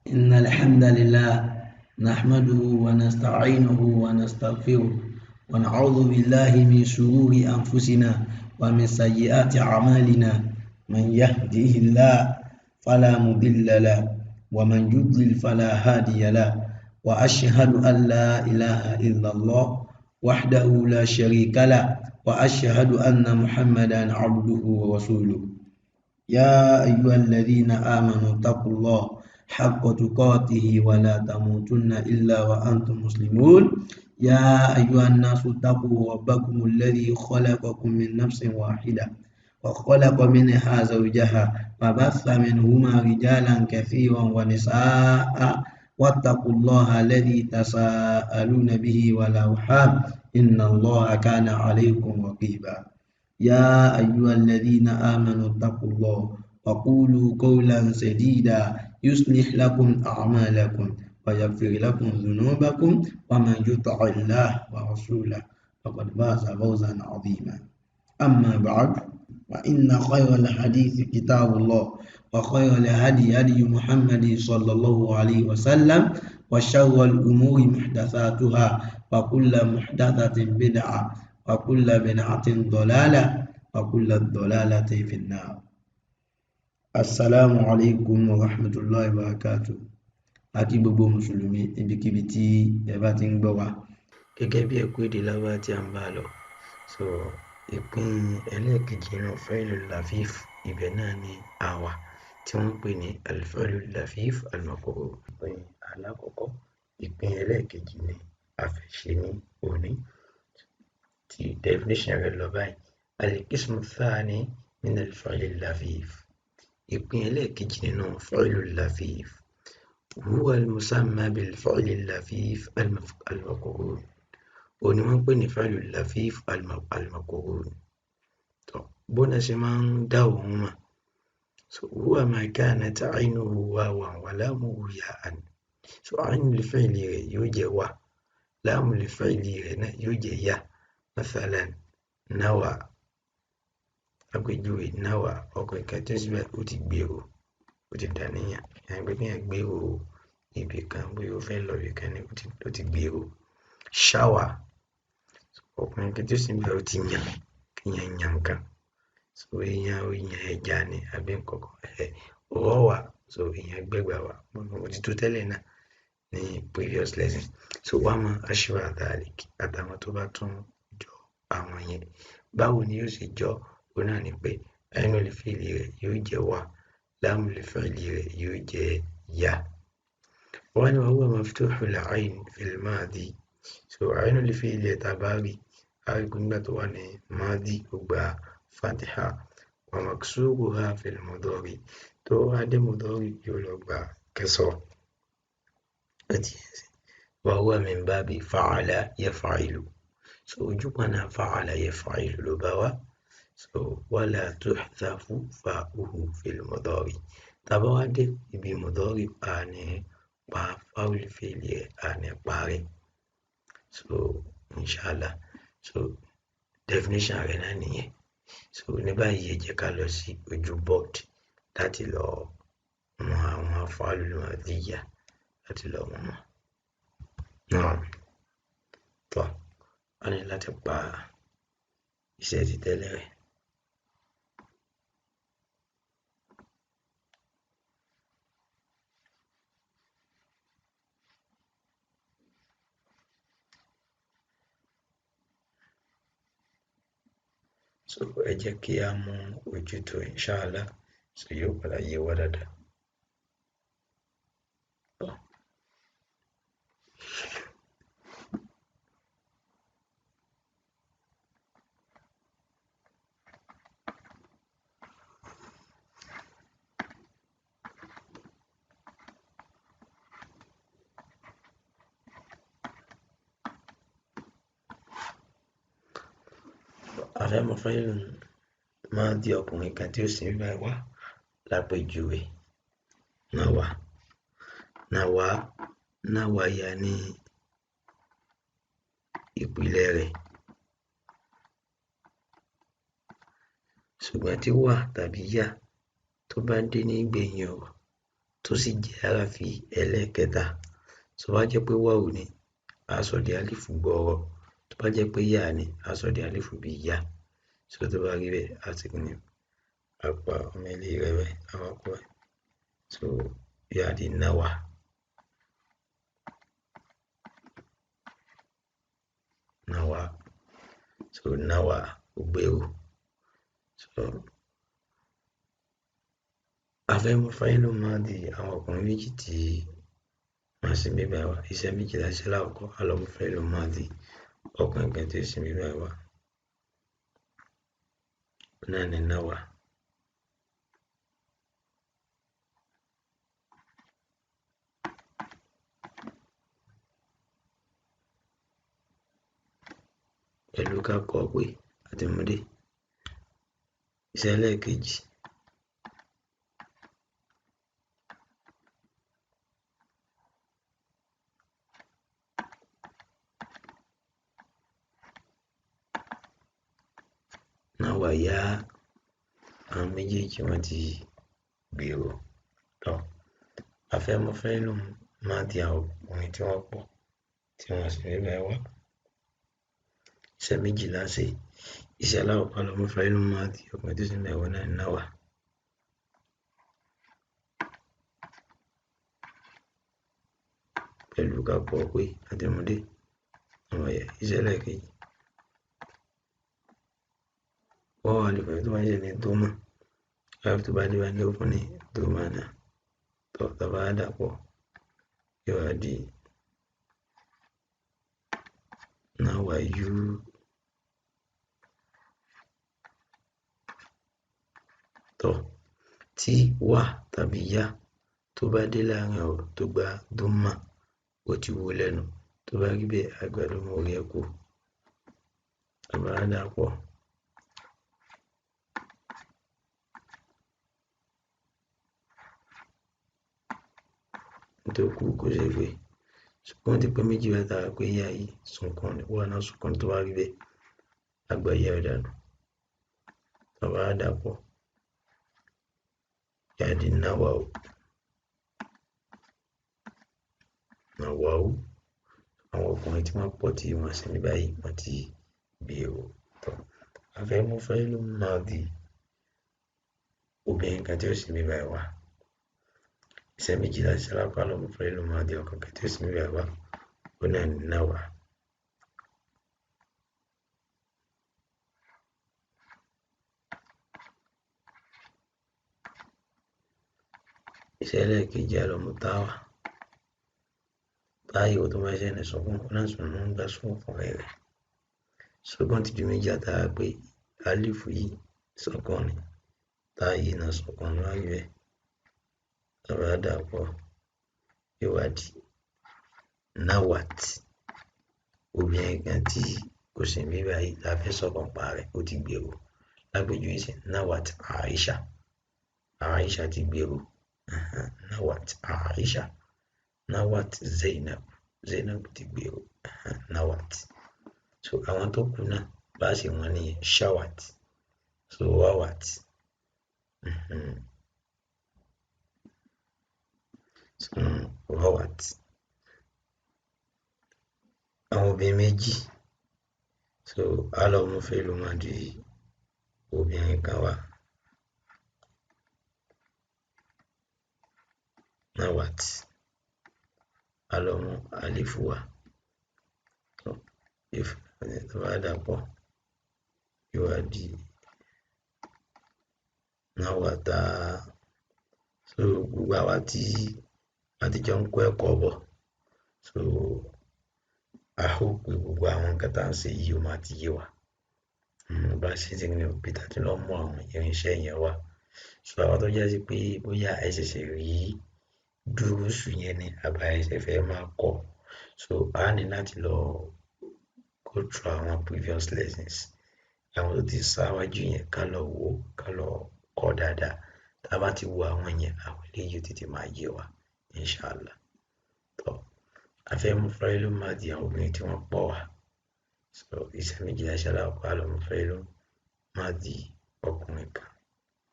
إن الحمد لله نحمده ونستعينه ونستغفره ونعوذ بالله من شرور أنفسنا ومن سيئات أعمالنا، من يهده الله فلا مضل له ومن يضلل فلا هادي له، وأشهد أن لا إله إلا الله وحده لا شريك له، وأشهد أن محمدا عبده ورسوله. يا أيها الذين آمنوا اتقوا الله حق تقاته ولا تموتن إلا وأنتم مسلمون. يا أيها الناس اتقوا ربكم الذي خلقكم من نفس واحدة وخلق منها زوجها وبث منهما رجالا كثيرا ونساء، واتقوا الله الذي تساءلون به والأرحام إن الله كان عليكم رقيبا. يا أيها الذين آمنوا اتقوا الله وقولوا قولا سديدا يصلح لكم أعمالكم ويغفر لكم ذنوبكم، ومن يطع الله ورسوله فقد فاز فوزا عظيما. أما بعد، فإن خير الحديث كتاب الله، وخير الهدي هدي محمد صلى الله عليه وسلم، وشر الأمور محدثاتها، وكل محدثة بدعة، وكل بدعة ضلالة، وكل الضلالة في النار. Assalamu alaikum wa rahmatullahi wa barakatuh. A kí gbogbo Mùsùlùmí ibikíbi tí ẹ bá ti ń gbọ́ wa. Gẹ́gẹ́ bí ẹ̀kọ́ èdè Lárúbáwá tí a ń bá lọ. So ìpín ẹlẹ́ẹ̀kejì nínú Fi'lul Lafif, ibẹ̀ náà ni àwa tí wọ́n ń pè ní Al-Fi'lul Lafif Al-Maqrun. Ìpín alákọ̀ọ́kọ́, ìpín ẹlẹ́ẹ̀kejì ni a fẹ́ ṣe ní òní. Tí definition rẹ̀ lọ báyìí: Al-Qismu Thani min Al-Fi'lil Lafif. Ìpín ẹlẹ́ẹ̀kejì nínú Fi'lul Lafif, huwa al-musamma bil-Fi'lil Lafif Al-Maqrun. Òun ni wọ́n ń pè ní Fi'lul Lafif Al-Maqrun. Tó bóna ṣe máa ń dá òun mọ̀. So huwa ma kanat aynuhu wawan wa lamuhu ya'an. So aynul fi'li rẹ̀ yóò jẹ́ wà, lamul fi'li rẹ̀ náà yóò jẹ́ yá. Mathalan nawa, àpèjúwe náwà, ọkùnrin kan tó ń síbẹ̀ ó ti gbèrò, ó ti dàníyàn, ìyẹn pé kéèyàn gbèrò ibì kan, bóyá ó fẹ́ lọ ibì kan ni, ó ti gbèrò. Ṣáwà, ọkùnrin kan tó síbẹ̀ ó ti yàn, kéèyàn yàn nǹkan. So èèyàn ó yan ẹja ni àbí nǹkan kan. Rọ́wà, so èèyàn gbẹ́gbà wá, mo ti tó tẹ́lẹ̀ náà ní previous lesson. So wàá mọ aṣíwá dhalik àtàwọn tó bá tún jọ àwọn yẹn. Báwo ni yóò ṣe jọ? Òun náà ni pé ainul fi'li rẹ̀ yóò jẹ́ wà, lamul fi'li rẹ̀ yóò jẹ́ yá. Wọ́n ní wa huwa maftuhul ayn fil madi. So ainul fi'li rẹ̀ tá a bá rí, a rí pé nígbà tó wà ní madi ó gba fatiha, wa maksuruha fil mudari. Tó wá dé mudari yóò lọ gba kasra. Wa huwa min babi fa'ala yaf'ilu. So ojú kan náà fa'ala yaf'ilu ló bá wá. So wala tuhthafu fa'uhu fil mudari. Tá bá wá dé ibi mudari, a ní pa fa'ul fi'li rẹ̀, a ní parí. So inshallah, so definition rẹ̀ náà nìyẹn. So ní báyìí ẹ jẹ́ ká lọ sí ojú board láti lọ mọ àwọn af'alul madiyya, láti lọ mọ̀ wọ́n. Naam. Tọ́, a ní láti pa iṣẹ́ ti tẹ́lẹ̀ rẹ̀. So ẹ jẹ́ kí a mú ojútùú inshallah, so yóò padà yé wa dáadáa. A fẹ́ mọ fi'lun madi ọkùnrin kan tí ó sì ń bá wá lápèjúwe. Náwà, náwà, náwà ya ní ìpìlẹ̀ rẹ̀. Ṣùgbọ́n tí wà tàbí yà tó bá dé ní ìgbẹ̀yìn ọ̀rọ̀, tó sì jẹ́ harafi ẹlẹ́ẹ̀kẹta. Tó bá jẹ́ pé wáwù ni, a sọ di alifu gbọ́ọ̀rọ̀. Tó bá jẹ́ pé yá ni, a sọ di alifu bí yá. So tó bá rí bẹ́ẹ̀, a ti ní apá ọmọ ilé rẹ̀ bẹ́ẹ̀, àwọn akọ ẹ̀. So yá di náwà. Náwà. So náwà ó gbèrò. So a fẹ́ mú fáìlì máa di àwọn ọkùnrin méjì tí wọ́n sì mí báyìí wá. Iṣẹ́ méjì la ṣe lákọ̀ọ́kọ́, a lọ mú fáìlì máa di ọkùnrin kan tí ó sì mí báyìí wá. Náà ni náwà. Pẹ̀lú ká kọ pé àtìmọ́dé. Iṣẹ́ ẹlẹ́ẹ̀kejì. Náwà yá, àwọn méjèèjì wọ́n ti gbèrò. Tọ́, a fẹ́ mú fáìlì máa di àwọn ọkùnrin tí wọ́n pọ̀ tí wọ́n sì ní báyìí wá. Iṣẹ́ méjì la ṣe. Iṣẹ́ alákọ̀ọ́kọ́ lọ mú fáìlì máa di ọkùnrin tó sì ní báyìí wá náà náwà. Pẹ̀lú ká kọ pé àtìmọ́dé. Àwọn ẹ̀yà iṣẹ́ ẹlẹ́ẹ̀kejì. Wọ́n wà lè tó bá ń ṣe ní dómà. Alif tó bá dé bá ní ó fún ní dómà náà. Tọ́, tá bá dà pọ̀, yóò wá di náwà yú. Tọ́, tí wà tàbí yá tó bá dé láàrin ọ̀rọ̀ tó gba dómà, ó ti wó lẹ́nu. Tó bá rí bẹ́ẹ̀, a gba dómà orí ẹ̀ kú. Tá bá dà pọ̀. Tó kú kò ṣe pé ṣùgbọ́n ti pé méjì bá tara pé yá yìí sunkún ni wà náà sunkún tó bá rí bẹ́ẹ̀, àgbà yá ọ̀dànù. Tá bá dà pọ̀, yá di náwà o. Náwà o. Àwọn ọkùnrin tí wọ́n pọ̀ tí wọ́n sì ní báyìí wọ́n ti gbèrò. Tọ́, a fẹ́ mú fáìlì máa di obìnrin kan tí ó sì ní báyìí wá. Iṣẹ́ méjì la ṣe lápá lọ mú fáìlì máa di ọkùnrin kan tí ó sì ní báyìí wá. Ó náà ní náwà. Iṣẹ́ ẹlẹ́ẹ̀kejì a lọ mú táwà. Táyì ó tó máa ṣe ní sọkún, ó náà sùn ń gbá sùn fún rẹ̀ rẹ̀. Sọkún ti di méjì àtàrà pé alifu yìí sọkún ni. Táyì náà sọkún ní wáyé bẹ́ẹ̀. Tá bá dà pọ̀, yóò wá di náwàt. Obìnrin kan tí kò sì ní báyìí la fẹ́ sọ̀kan pa rẹ̀, ó ti gbèrò. Lápèjúwe sí náwàt Aisha. Aisha ti gbèrò. Náwàt Aisha. Náwàt Zainab. Zainab ti gbèrò. Náwàt. So àwọn tó kù náà bá ṣe wọ́n ní Shawat. So Wawat. So Wawat. Àwọn obìnrin méjì. So a lọ mú fáìlì máa di obìnrin kan wá. Náwàt. A lọ mú alifu wá. If tó bá dà pọ̀, yóò wá di náwàtà. So gbogbo àwa tí a ti jọ ń kọ́ ẹ̀kọ́ bọ̀. So I hope pé gbogbo àwọn nǹkan tá à ń ṣe yìí ó máa ti yé wa. Bá ṣe ń ṣe ní Peter tí lọ mú àwọn irinṣẹ́ yẹn wá. So àwọn tó jẹ́ sí pé bóyá ẹ ṣẹ̀ṣẹ̀ rí dúróṣù yẹn ni àbá ẹ ṣẹ̀ fẹ́ máa kọ́. So a ní láti lọ go through àwọn previous lessons. Àwọn tó ti ṣáwájú yẹn ká lọ wò ó, ká lọ kọ́ dáadáa. Tá a bá ti wo àwọn yẹn, àwọn eléyìí ó tètè máa yé wa, inshallah. Tọ́, a fẹ́ mú fáìlì máa di àwọn obìnrin tí wọ́n pọ̀ wá. So iṣẹ́ méjì la ṣe lákọ̀ọ́kọ́, a lọ mú fáìlì máa di ọkùnrin kan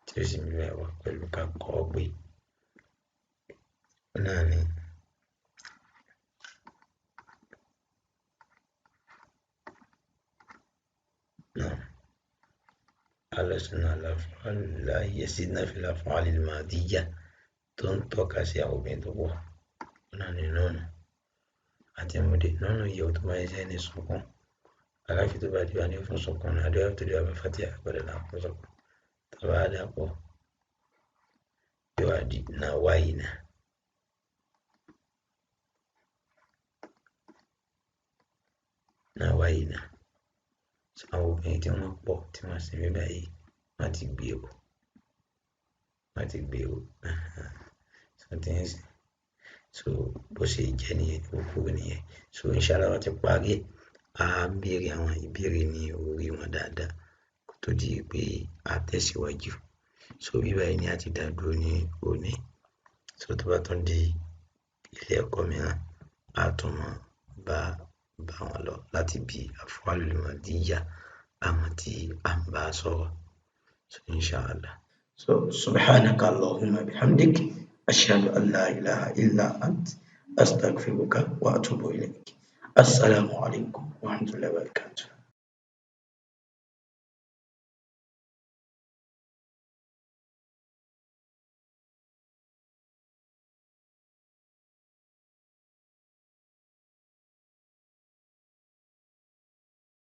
tí ó sì ní báyìí wá pẹ̀lú ká kọ pé Náà ni náà alẹ́sìnà al-af'al la yazidna fil af'al al-madiyya tó ń tọ́ka sí àwọn obìnrin tó pọ̀. Náà ni nọ́ọ̀nù àti múdé. Nọ́ọ̀nù yẹ tó máa ń ṣe ní sukun. Aláfi tó bá di wá ní fún sukun náà, àdéhùn tó di wá bá fatia gbọ́dọ̀ náà fún sukun. Tàbá dàpọ̀ yóò wá di nawayna. Nawayna. Àwọn obìnrin tí wọ́n pọ̀ tí wọ́n sì mí báyìí wọ́n ti gbèrò. Wọ́n ti gbèrò. So bó ṣe jẹ́ nìyẹn, ó kúrò nìyẹn. So inshallah wọ́n ti parí. A béèrè àwọn ìbéèrè ní orí wọn dáadáa kó tó di pé a tẹ̀síwájú. So bí báyìí ni a ti dá dúró ní òní. So tó bá tún di ilé ẹ̀kọ́ mìíràn, a tún máa bá wọn lọ láti bí af'alul madiyya àwọn tí a ń bá sọ̀rọ̀. So inshallah. So subhanaka Allahumma bihamdik ashhadu an la ilaha illa ant astaghfiruka wa atubu ilayk. Assalamu alaikum wa rahmatullahi wa barakatuh.